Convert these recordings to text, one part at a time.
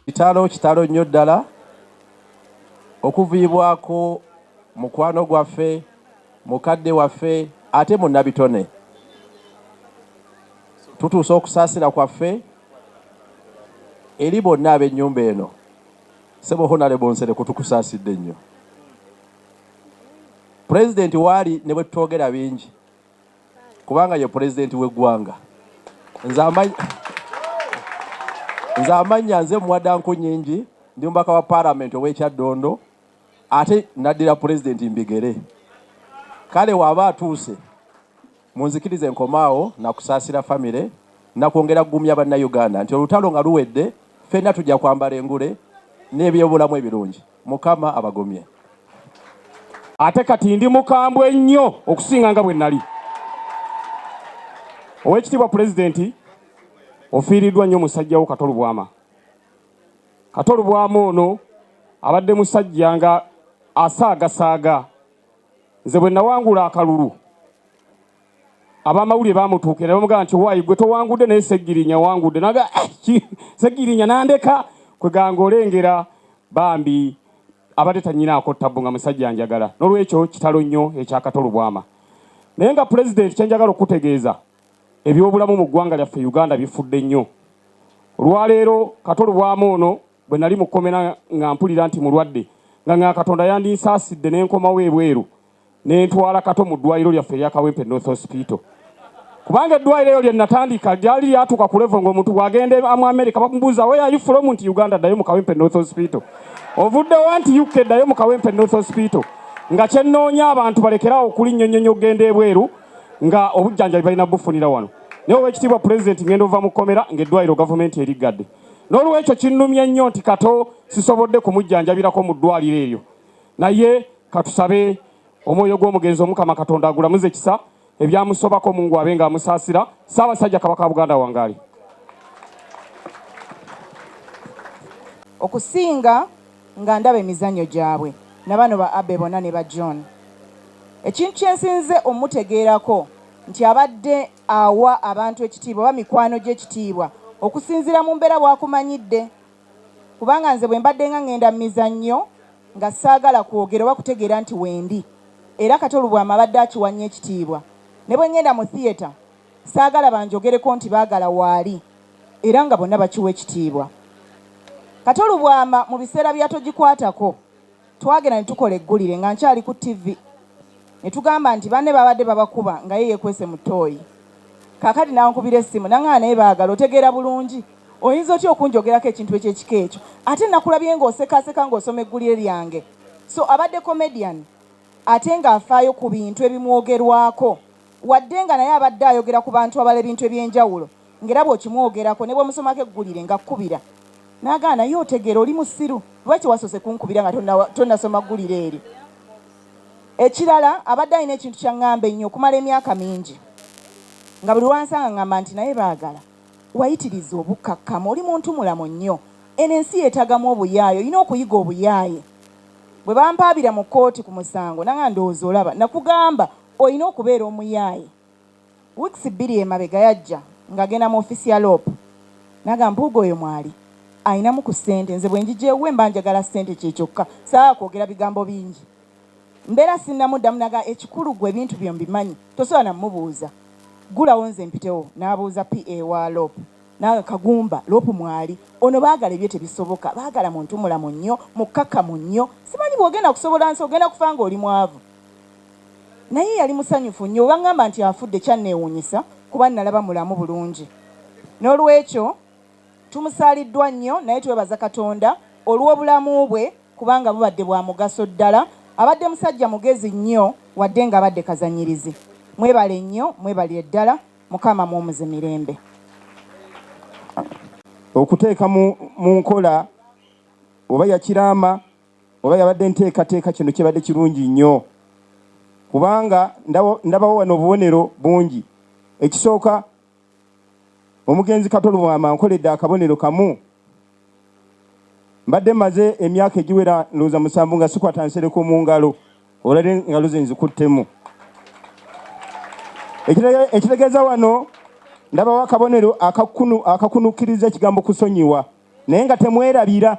Kitalo, kitalo nnyo ddala okuviibwako mukwano gwaffe, mukadde waffe ate munnabitone. Tutuusa okusaasira kwaffe eri bonna ab'ennyumba eno. Ssebo Honourable Nsereko tukusaasidde nnyo. Pulezidenti waali ne bwe tutwogera bingi kubanga ye pulezidenti w'eggwanga. Nze amannya nze Muwada Nkunyingi, ndi mubaka wa paalamenti ow'e Kyaddondo ate naddira pulezidenti mbigere. Kale waaba atuuse munzikirize nkomaawo nakusaasira famire nakwongera kugumya Bannayuganda nti olutalo nga luwedde ffenna tujja kwambala engule n'ebyobulamu ebirungi. Mukama abagumye. Ate kati ndi mukambwe nnyo okusinga nga bwe nali. Oweekitiibwa Pulezidenti, ofiiriddwa nnyo musajja wo Kato Lubwama. Kato Lubwama ono abadde musajja nga asaagasaaga. Nze bwe nawangula akalulu abamawulire bamutuukira ne bamugamba nti waayi gwe towangudde naye Ssegirinya wangudde. Naga eh, Ssegirinya nandeka kweganga olengera bambi abadde tanyinaako ttabbu nga musajja njagala. N'olwekyo kitalo nnyo ekya Kato Lubwama. Naye nga pulezidenti kye njagala okukutegeeza ebyobulamu mu ggwanga lyaffe Uganda bifudde nnyo. Olwaleero Kato Lubwama ono bwe nali mu kkomera nga mpulira nti mulwadde nga nga Katonda yandinsaasidde ne nkomawo ebweru ne ntwala Kato mu ddwaliro lyaffe erya Kawempe North Hospital kubanga eddwaliro eryo lye natandika lyali lyatuuka ku level ng'omuntu bw'agenda mu America bamubuuza where are you from nti Uganda ddayo mu Kawempe North Hospital ovudde wa nti UK ddayo mu Kawempe North Hospital nga kye nnoonya abantu balekerawo okulinnyonyonya okugenda ebweru nga obujjanjabi balina bufunira wano naye owekitiibwa pulezidenti ngenda ova mu kkomera ng'eddwaliro gavumenti eriggadde n'olwekyo kinnumye nnyo nti Kato sisobodde kumujjanjabirako mu ddwaliro eryo naye katusabe omwoyo gw'omugenzi Omukama Katonda agulamuze kisa ebyamusobako Mungu abe nga amusaasira. Ssaabasajja Kabaka wa Buganda awangaale. Okusinga nga ndaba emizannyo gyabwe na bano ba Abbey bonna ne ba John. Ekintu kye nsinze omutegeerako nti abadde awa abantu ekitiibwa oba mikwano gye ekitiibwa okusinziira mu mbeera bw'akumanyidde. Kubanga nze bwe mbaddenga ngenda mu mizannyo nga saagala kwogera oba kutegeera nti wendi era Kato Lubwama abadde akiwa nnyo ekitiibwa. Ne bwe ngenda mu theatre saagala banjogereko nti baagala waali era nga bonna bakiwa ekitiibwa. Kato Lubwama mu biseera bya Togikwatako Twagenda ne tukola eggulire nga nkyali ku ttivvi ne tugamba nti banne babadde babakuba nga ye yeekwese mu ttooyi. Kaakati n'ankubira essimu n'ang'amba naye Baagala otegeera bulungi? Oyinza otya okunjogerako ekintu eky'ekika ekyo ate nakulabye ng'osekaaseka ng'osoma eggulire lyange? So abadde comedian ate ng'afaayo ku bintu ebimwogerwako wadde nga naye abadde ayogera ku bantu abalala ebintu eby'enjawulo ng'era bw'okimwogerako ne bw'omusomako eggulire ng'akkubira n'agaana naye otegeera oli musiru lwaki wasoose kunkubira nga tonnasoma ggulire eryo. Ekirala abadde alina ekintu ky'aŋŋamba ennyo okumala emyaka mingi nga buli lw'ansanga aŋŋamba nti naye Baagala wayitiriza obukkakkamu oli muntu mulamu nnyo eno ensi yeetagamu obuyaaye olina okuyiga obuyaaye. Bwe bampaabira mu kkooti ku musango nangamba ndowooza olaba nakugamba olina okubeera omuyaaye. Weeks bbiri emabega yajja ngagenda mu office ya lop nagamba mpuuga oyo mwali alinamu ku sente nze bwenjija ewuwe mba njagala sente kyekyokka saagala kwogera bigambo bingi mbeera sinamuddamu nagamba ekikulu gwe ebintu byo mbimanyi tosobola namubuuza gulawo nze mpitewo nabuuza PA wa lop naga kagumba lop mwali ono bagala ebye tebisoboka bagala muntu mulamu nnyo mukkakkamu nnyo simanyi bwogenda kusobola nsi ogenda kufa nga oli mwavu. Naye yali musanyufu nnyo. Bwe baŋŋamba nti afudde kyanneewuunyisa kuba nnalaba mulamu bulungi. Noolwekyo tumusaaliddwa nnyo naye twebaza Katonda olw'obulamu bwe kubanga bubadde bwa mugaso ddala. Abadde musajja mugezi nnyo wadde ng'abadde kazannyirizi. Mwebale nnyo mwebalire ddala. Mukama amuwumuze mirembe. Okuteeka mu nkola oba yakiraama oba yabadde nteekateeka kino kibadde kirungi nnyo kubanga ndabawo wano obubonero bungi. Ekisooka omugenzi Kato Lubwama ankoledde akabonero kamu. Mbadde mmaze emyaka egiwera ndowooza musanvu nga sikwata nsereko mu ngalo, olwaleero engalo ze nzikuttemu. Ekitegeeza wano ndabawo akabonero akakunukkiriza ekigambo kusonyiwa. Naye nga temwerabira.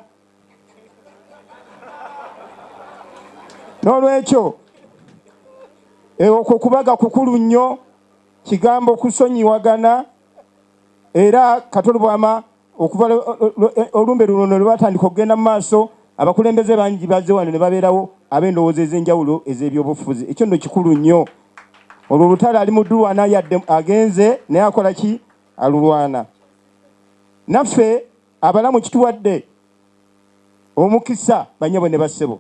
N'olwekyo eh, okwo kubaga kukulu nnyo, kigambo kusonyiwagana era Kato Lubwama okuva olumbe luno lwe lwatandika okugenda mu maaso, abakulembeze bangi bazze wano ne babeerawo ab'endowooza ez'enjawulo ez'ebyobufuzi. Ekyo nno kikulu nnyo. Olwo olutalo ali mu ddulwana yadde agenze naye akola ki? Alulwana. Naffe abalamu kituwadde omukisa bannyabo ne bassebo.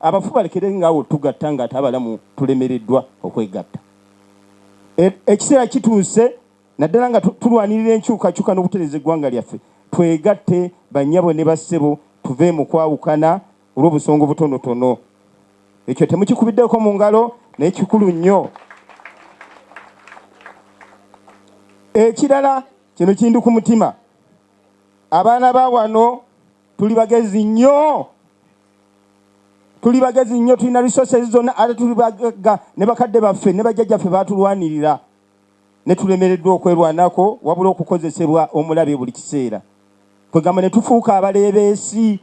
Abafu balekere ng'awo tugatta ng'ate abalamu tulemereddwa okwegatta. Ekiseera kituuse naddala nga tulwanirira enkyukakyuka n'okutereeza eggwanga lyaffe, twegatte bannyabo ne bassebo tuve mu kwawukana olw'obusonga obutonotono. Ekyo temukikubiddeeko mu ngalo naye kikulu nnyo. Ekirala kino kindi ku mutima, abaana ba wano tuli bagezi nnyo, tuli bagezi nnyo, tulina resources zonna ate tuli bagagga ne bakadde baffe ne bajjajjaffe baatulwanirira ne tulemereddwa okwerwanako wabula okukozesebwa omulabe buli kiseera, kwegamba ne tufuuka abaleebeesi.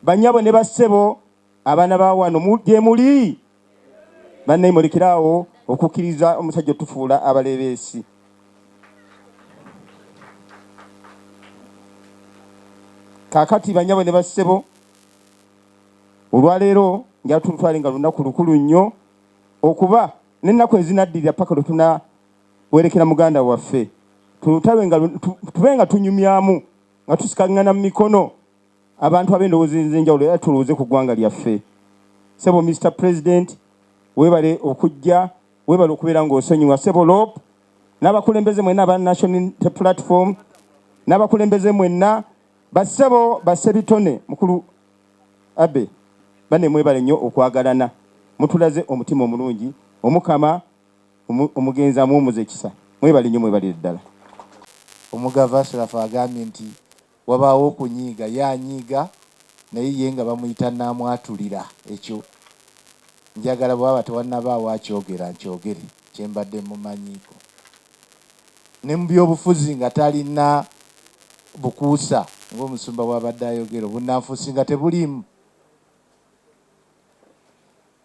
Bannyabo ne bassebo, abaana ba wano gyemuli bannaye, mulekere awo okukkiriza omusajja otufuula abaleebeesi. Kaakati bannyabo ne bassebo, olwaleero njagala tulutwale nga lunaku lukulu nnyo okuba n'ennaku ezinaddirira paka lwe tunawerekera muganda waffe, tulutabe nga tube nga tunyumyamu nga tusikangana mu mikono abantu ab'endowooza ez'enjawulo era tulowooze ku ggwanga lyaffe. Ssebo Mister President weebale okujja, weebale okubeera ng'osonyiwa. Ssebo Lop n'abakulembeze mwenna aba National Unity Platform n'abakulembeze mwenna, bassebo bassebitone, mukulu Abbey, banne mwebale nnyo okwagalana, mutulaze omutima omulungi. Omukama omugenzi amuwumuze kisa. Mwebale nnyo mwebalire ddala. Omugave Ashraf agambye nti wabaawo okunyiiga, ye anyiiga naye ye nga bamuyita Nnaamwatulira. Ekyo njagala bwe waba tewannabaawo akyogera nkyogere kye mbadde mmumanyiiko. Ne mu byobufuzi nga talina bukuusa ng'omusumba bw'abadde ayogera, obunnanfuusi nga tebuliimu.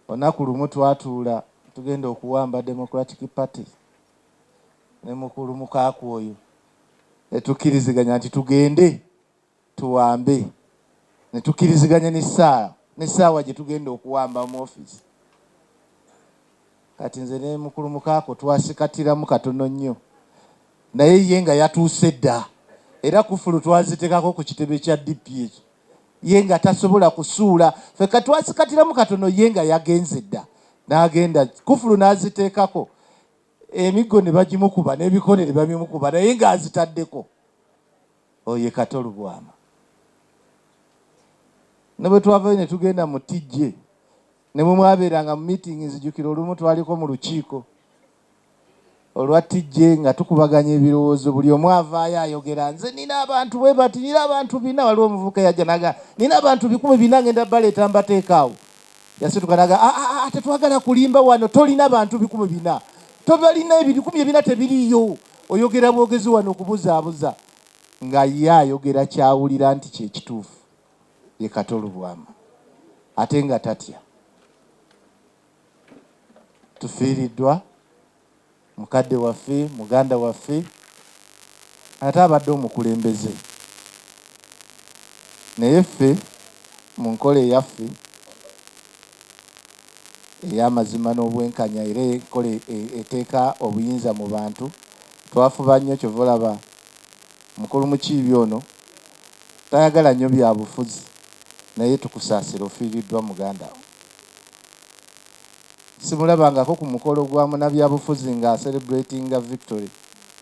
Olunaku lumu twatuula tugenda okuwamba Democratic Party ne mukulu Mukaaku oyo ne tukkiriziganya nti tugende tuwambe ne tukkiriziganya n'essaawa gye tugenda okuwamba mu ofiisi. Kati nze ne mukulu Mukaako twasikatiramu katono nnyo naye ye nga yatuuse dda era kufulu twazitekako ku kitebe kya DP ekyo ye nga tasobola kusuula ffe katwasikatiramu katono ye nga yagenze dda n'agenda kufulu n'aziteekako emiggo ne bagimukuba n'ebikone ne babimukuba naye ng'azitaddeko. Oyo ye Kato Lubwama. Ne bwe twavayo ne tugenda mu TJ ne bwe mwabeeranga mu meeting nzijukira olumu twaliko mu lukiiko olwa TJ nga tukubaganya ebirowoozo buli omu avaayo ayogera nze nina abantu bwe bati nina abantu bina waliwo omuvubuka yajja naga nina abantu 4000 ngenda baleeta mbateeka awo yasituka naga ah, ah, ah, tetwagala kulimba wano tolina bantu 4000 tobalina ebikumi ebina tebiriiyo oyogera bwogezi wano okubuzaabuza nga ye ayogera kyawulira nti kyekituufu ye Kato Lubwama ate nga tatya. Tufiiriddwa mukadde waffe, muganda waffe ate abadde omukulembeze naye ffe mu nkola eyaffe ey'amazima n'obwenkanya era enkola eteeka obuyinza mu bantu twafuba nnyo kyova olaba mukulu Mukiibi ono tayagala nnyo byabufuzi naye tukusaasira ofiiriddwa muganda wo. Simulabangako ku mukolo gwa munabyabufuzi nga acelebratinga victory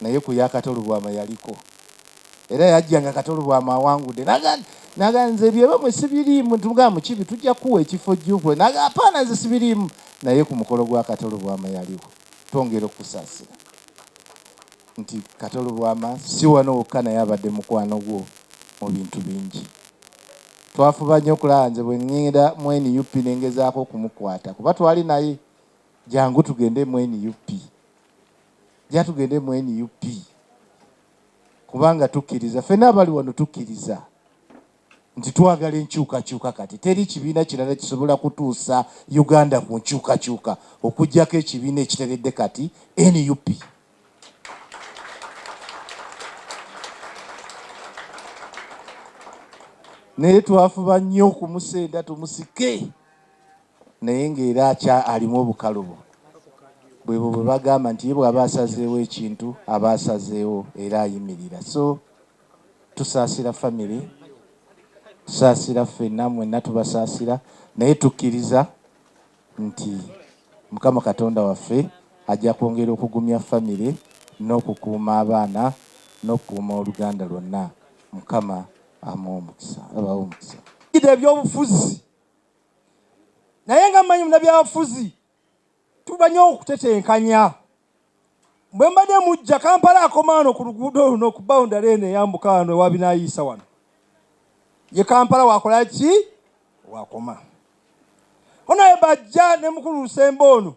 naye ku ya Kato Lubwama yaliko era yajja nga Kato Lubwama awangudde naga nze ebyebamwe sibiriimu tumugamba Mukibi tujja kukuwa ekifo jjukwe naga apaana nze sibiriimu naye ku mukolo gwa Kato Lubwama yaliwo. Twongera okukusaasira nti Kato Lubwama si wano wokka naye abadde mukwano gwo mu bintu bingi. Twafuba nnyo okulaba nze bwe ngenda mu nup ne ngezaako okumukwata kuba twali naye, jangu tugende mu nup, jja tugende mu nup Kubanga tukkiriza, ffenna abali wano tukkiriza nti twagala enkyukakyuka kati. Teri kibiina kirala kisobola kutuusa Uganda ku nkyukakyuka okuggyako ekibiina ekiteredde kati, nup. Naye twafuba nnyo okumusenda tumusike naye ng'era akya alimu obukalubo. Bwebwo bwe bagamba nti ye bw'aba asazeewo ekintu aba asazeewo era ayimirira. So tusaasira famire, tusaasira ffenna, mwenna tubasaasira naye tukkiriza nti Mukama Katonda waffe ajja kwongera okugumya famire n'okukuuma abaana n'okukuuma oluganda lwonna. Mukama amuwe omukisa, abawe omukisa. Ebyobufuzi naye nga mmanyi munabyabufuzi tumanyi okutetenkanya. Bwe mbadde mujja Kampala akoma wano ku luguudo luno ku boundary eno eyambuka wano ewa Binayiisa wano ye Kampala wakola ki wakoma. Onaye bajja ne mukulu Lusembo ono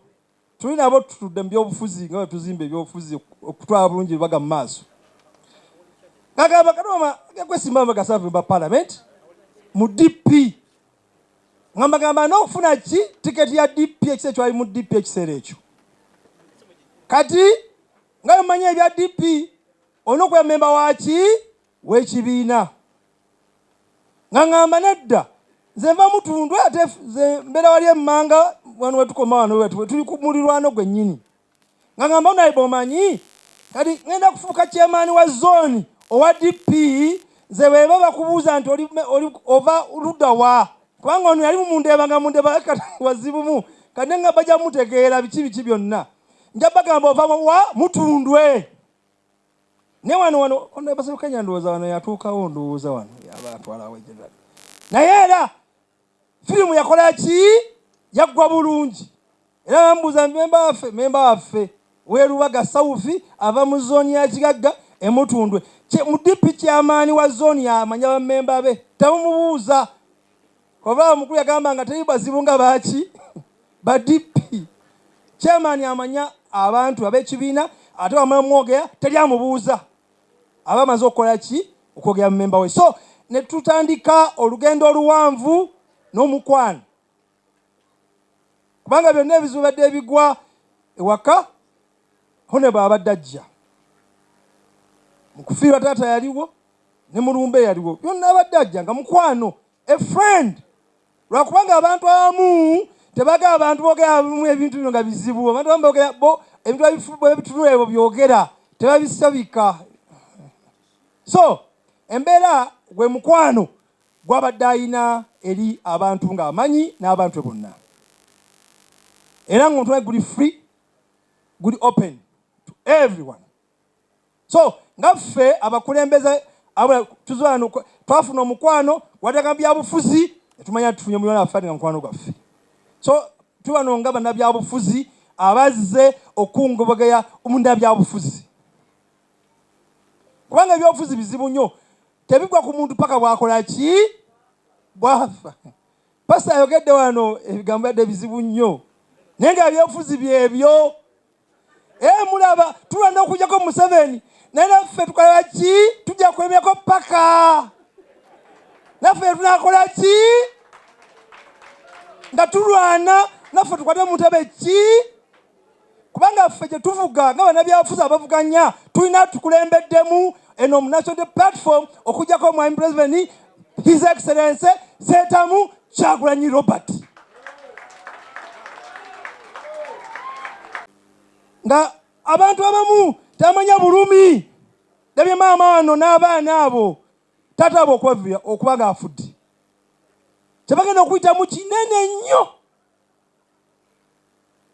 tuli nabo tutudde mu byobufuzi nga bwe tuzimba ebyobufuzi okutwala bulungi Lubaga mu maaso. Ngagamba Kadoma kwesimba Lubaga South Member Parliament mu DP. Nga mbagamba n'okufuna ki tiketi ya DP ekiseera ekyo ali mu DP ekiseera ekyo. Kati nga bwe ebya DP olina okuba memba waki w'ekibiina. Nga ŋŋamba nedda nze nva Mutundwe ate nze mbeera wali emmanga wano wetukoma wano tuli ku mulirwano gwennyini. Nga ŋŋamba naye bw'omanyi kati ŋŋenda kufuuka chairman wa zooni owa DP nze bweba bakubuuza nti oli, oli ova ludda wa kubanga ono yali mumundeeba nga mundeeba kati wazibumu kati ne nga bajja mutegeera biki biki byonna nja bagamba ova wa Mutundwe. Naye wano wano ono Baserukanya ndowooza wano yatuukawo ndowooza wano yaba atwalawo general. Naye era firimu yakola ki? Yaggwa bulungi. Era bambuuza memba waffe memba waffe w'e Lubaga South ava mu zooni ya Kigagga e Mutundwe. Mu DP chairman wa zooni yamanya bammemba be temumubuuza. Oba omukulu yagamba nga teri bazibu nga baaki ba DP. Chairman amanya abantu ab'ekibiina ate wamala mwogera teri amubuuza aba amaze okukola ki okwogera mu memba we. So ne tutandika olugendo oluwanvu n'omukwano kubanga byonna ebizibu badde ebigwa ewaka Honorable abadde ajja mu kufiirwa taata yaliwo ne mulumbe yaliwo byonna abadde ajja nga mukwano a friend lwakubanga abantu abamu tebagala abantu bogera abamu ebintu bino nga bizibu abantu abamu bogera bo ebintu babitunula ebyo byogera tebabisabika so embeera gwe mukwano gwabadde alina eri abantu ng'amanyi n'abantu bonna era ng'omuntu guli free guli open to everyone. So nga ffe abakulembeze tuzwano twafuna omukwano gwataka byabufuzi netumanya tufunye muyona waffe nga mukwano gwaffe. So tubano nga bannabyabufuzi abazze okungobageya munnabyabufuzi kubanga ebyobufuzi bizibu nnyo tebigwa ku muntu paka bwakola ki bwafa. Pastor ayogedde wano ebigambo byadde bizibu nnyo naye nga ebyobufuzi byebyo. Mulaba tulwana okujjako Museveni naye naffe tukola ki? Tujja kwemyako paka naffe tunakola ki nga tulwana naffe tukwate mu ntebe ki? Kubanga ffe gye tuvuga nga bannabyabufuzi abavuganya tulina tukulembeddemu eno mu National Platform okujjako Mwami President His Excellency Ssentamu Kyagulanyi Robert. Nga abantu abamu tamanya bulumi ndabye maama wano n'abaana abo taata abo okubaviira okuba nga afudde kyebagenda okuyitamu kinene nnyo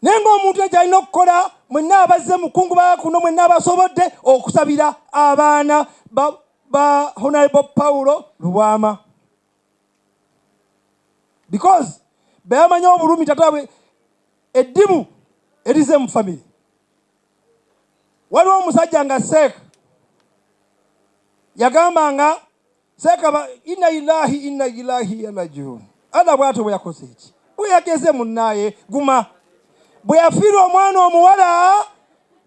naye ng'omuntu ekyo alina okukola mwenna abazze mukungubaga kuno mwenna abasobodde okusabira abaana ba, ba Honorable Paulo Lubwama because bebamanyi obulumi tata bwe eddibu erize mu family. Waliwo omusajja nga Seeka yagamba nga Seeka ba inna ilahi inna ilahi rajiun. Allah bw'atyo bwe yakoze eki bwe yageze munnaye guma bwe yafiirwa omwana omuwala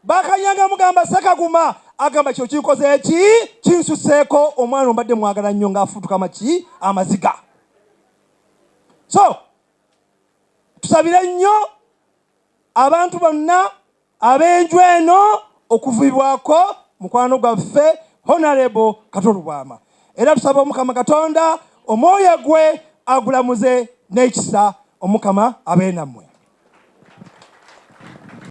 bakanyanga mugamba Seeka guma. Agamba kino kinkoze ki? Kinsuseeko. Omwana ombadde mwagala nnyo ng'afuutuka amaki amaziga. So tusabire nnyo abantu bonna ab'enju eno okuvibwako mukwano gwaffe Honorable Kato Lubwama, era tusaba Omukama Katonda omwoyo gwe agulamuze n'ekisa. Omukama abe nammwe.